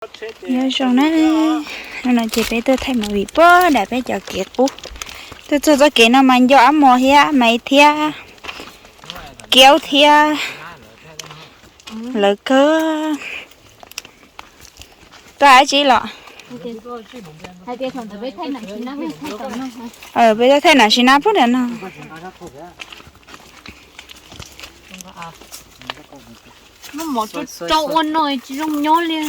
Nyob zoo na, no ces peb tuaj thaij movie puag nram peb cov kev qub. Tuaj txog txoj kev no mas nco Ab Mos thiab Maiv thiab Kiaub thiab lawv kawg. Tuaj dab tsi los? Peb tuaj thaij nam sim na puag nram no. Muab mov rau ua no tsis zoo nyob li.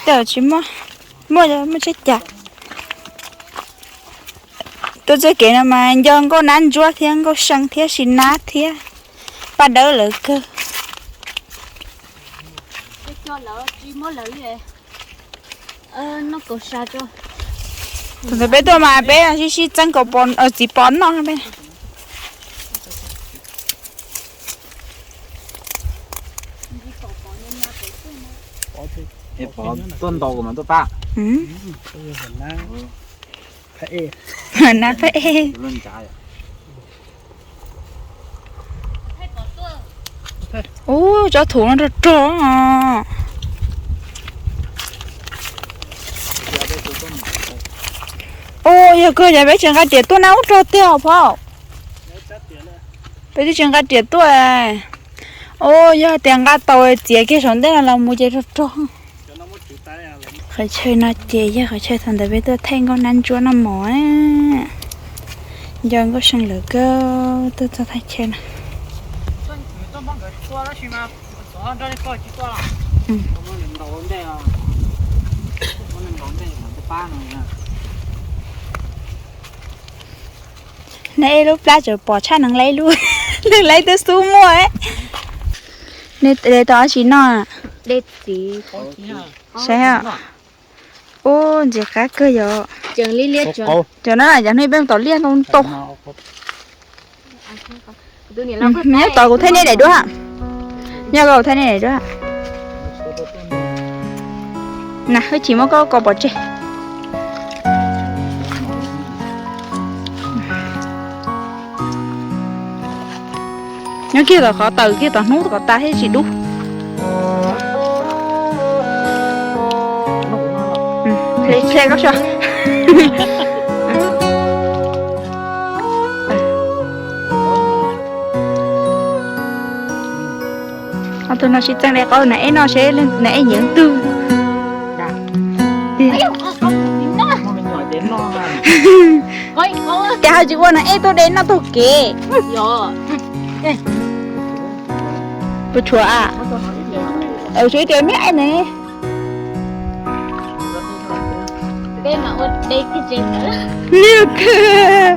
Tej tsis muaj, muaj muaj tsheb cas. Tuaj txoj kev no mas nco Nkauj Nab Ntsuab thiab Nkauj See thiab Sim Nab thiab Paj Dawb lawv kawg. Thaum ntawd peb tuaj mas peb sib sib txeeb kom txiv pos noj peb. Tuaj ntaus mas tuaj pab. Nab pab e. Ub, tsob thuv no rog rog. Ub, yog kawg ces peb tsis nqa riam tuaj na ub rog tiag phauj. Peb twb tsis nqa riam tuaj. Ub, yog tias nqa tau txiav kiag saum ntej no los mus ces rog rog. Qhov chaw no ces yog qhov chaw thaum ntawd peb tuaj thaij Nkauj Nab Ntsuab noj mov. Nco Nkauj See lawv kawg tuaj txog thaj chaw no. Nej ib lub plab tseem pom tshaj neeg laib lub, neeg laib twb xub muaj. Nej de tau dab tsi noj? Saib. Ub, ntxim qab kawg yom. Cov no cov hnub peb mus tom liaj ntau ntau. Nyob tos kuv thaij nej daim duab. Nyob tos kuv thaij nej daim duab. Na, wb chim muab koj ko pov tseg. Nyob kiag tom qhov tawm kiag tom hnub kom tas thiaj tsis dub. Hle koj sua. Tus no sib txeeb de qaub nas ej noj seb nas ej nyiam tug. Ces ho tsis ua nas ej tuaj de noj taug kev. Puas tshuav a? Tshuav ib tes me me ne. Liaj kawg.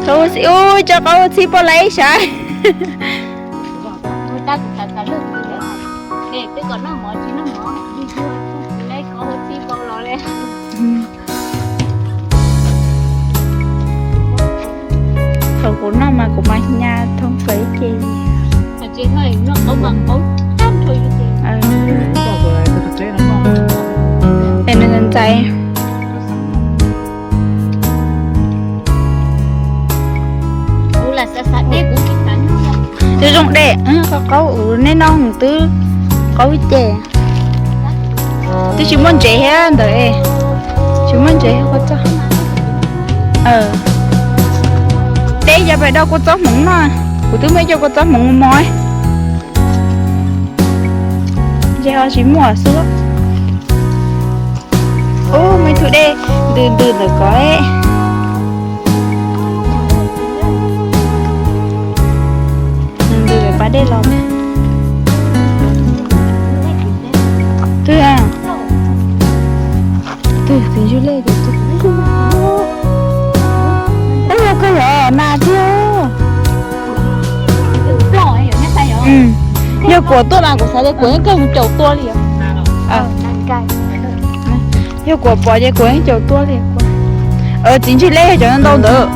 Qhov ua txhib, ub, cov qhov ua txhib poj laib sav. Thaum kuv noj mas kuv mas nyas thoob plaws ib ce. Es nws ntxais. Zoo zoo de, qaub qaub, nej noj twb qaub ib ce. Twb tsis muaj ntsev thiab ntawd, tsis muaj ntsev thiab kua txob. Deb yog pais do kua txob hmoov no, kuv twb muaj ib co kua txob hmoov mos mos. Ntshe ho tsis muaj xwb. Ub, muaj ib tug dej ntws ntws ntawm ko. Ntws ntws pab dej los. Twg a? Twg txiv ntswg lej? Ub, koj yog nas thiab. Yog kuv tuaj mas kuv xav tias kuv yeej kawg caum tua li. Yog kuv pom ces kuv yeej caum tua li. Txiv ntswg lej yog cov ntau ntawd.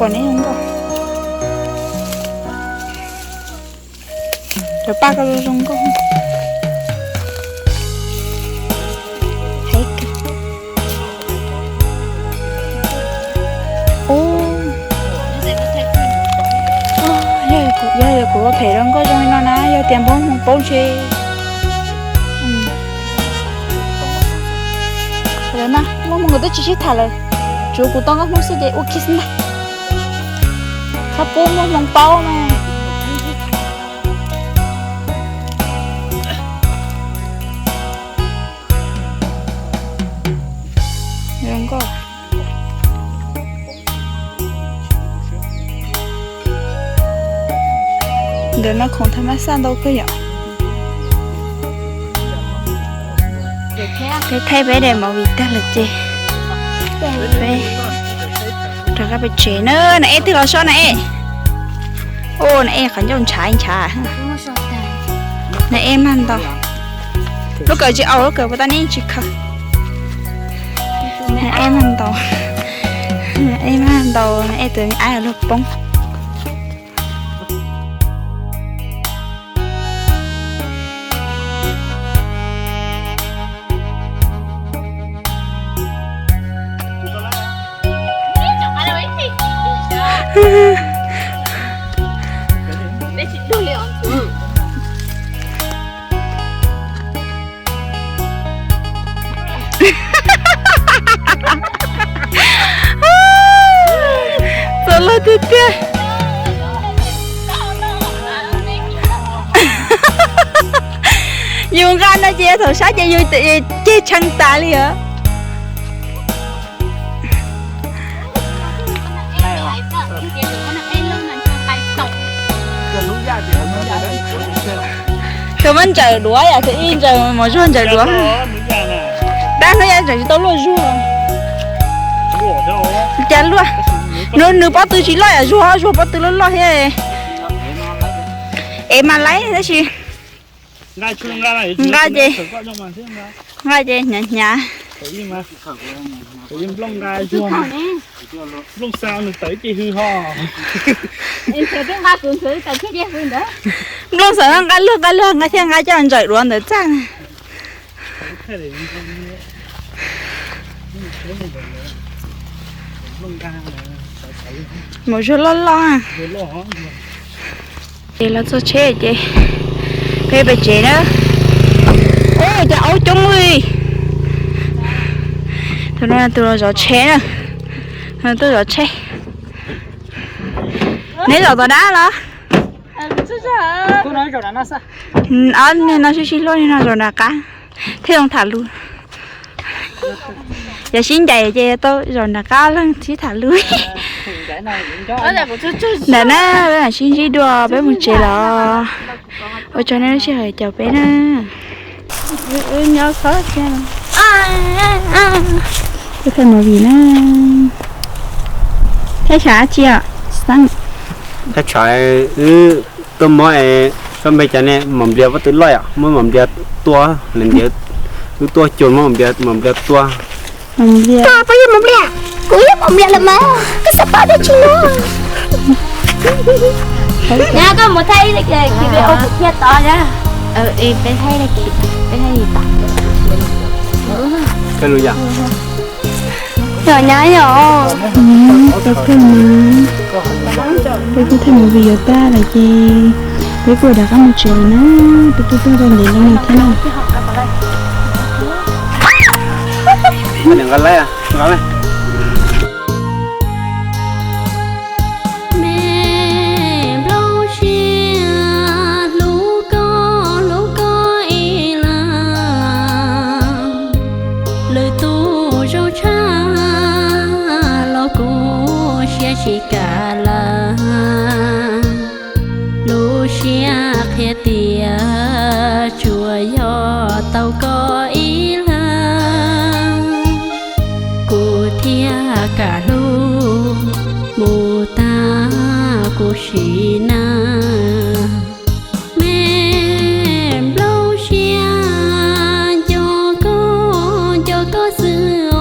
Pom neb zoo nkauj. Cov paj ko zoo zoo nkauj. Ub, yog, yog kuv ua phem rau nkauj zoo li no na, yog tias npawg Hmoob paub ntshe. Lawv mas muaj hmoo nkawd twb tsis sib tham lawm, tsuav kuv tau nkauj Hmoob xwb ces ua kiag xwb ntag. Txhob pub muaj hmoo paub mas. Zoo nkauj. Ntawm no khoom tham mas xaj ntau kawg yom. Peb thaij peb daim movie tag lawm ces peb rov qab pem tsev na. Na ej twg los sob na ej. Ua na ej qhov ncauj ntshav ntshav. Na ej mag ntau. Lub kawm tsis aus, lub kawm puas tau neb tsis khaws. Na ej mag ntau. Na ej mag ntau, na ej tus me ab luag poob. Txaus luag tiag tiag. Yus nqa no ces thaum sab ces yus ceg tshee tas li os. Kawg muab ntsaws duav yom, tus ib ntsaws mos zuag ntsaws duav. Dab hnub yaj ntsaws tsis tau luaj zuag. Cas luaj, nws pob tw tsis loj yom, zuag zuag pob tw loj loj thiab. Es mas laib tab sis nqa ces, nqa ces hnyav hnyav. Nplooj xav nqa luag nqa luag nqa thiaj nqa coj ntsaws duav ntawd txaj. Mos zuag loj loj. Ces los txog tsheb ces peb pem tsev na. Ub, cas aub coob li. Tus no tus los zov tsheb na. Tuaj zov tsheb. Neb zov tom dab los? Ob niag no sib sib hlub, niag no zaum nram qab thiaj zoo tham lus. Yog sib ncaim ces tau zaum nram qab leej sib tham lus. Ntawm na, peb mam sib ntsib dua, peb mus tsev los. Ua tsaug nej lub sij hawm caum peb na. Nyob qhov, peb thaij movie na. Thaij tsam tsi os? Thaij tsam wb tuaj muab, koj npe cas ne? Mos Nplias pob tw loj yom, muab Mos Nplias tua, wb tuaj cuag muab Mos Nplias tua. Peb yog Mos Nplias, kuv yog Mos Nplias lawm mas, koj xav paub dab tsi no? Nyob koj mus thaij ib video kuv thiaj tod na. Peb thaij, peb thaij li tas. Yog nyab yog. Peb thaij movie, peb kuj thaij movie yuav tag lawm ces peb kuj rov qab mus tsev lawm na. Peb kuj tuaj tau ntev li no thiab na. Me nplooj siab hlub koj hlub koj ib leeg, lwm tus zoo tshaj los kuv siab tsis kam lawm. Lub siab qhia tias tsuas yog tau koj ib leeg, kuv thiaj kam hlub mus tag kuv sim neej. Me nplooj siab nco koj nco koj xwb os,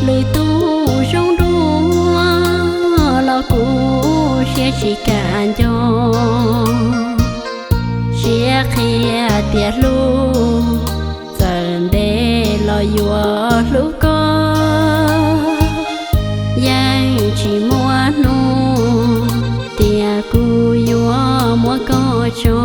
lwm tus zoo dua tsis kam nco, siab qhia tias hlub, txawm ntev los yuav hlub koj, yeej tsis muaj hnub tias kuv yuav muab koj tso.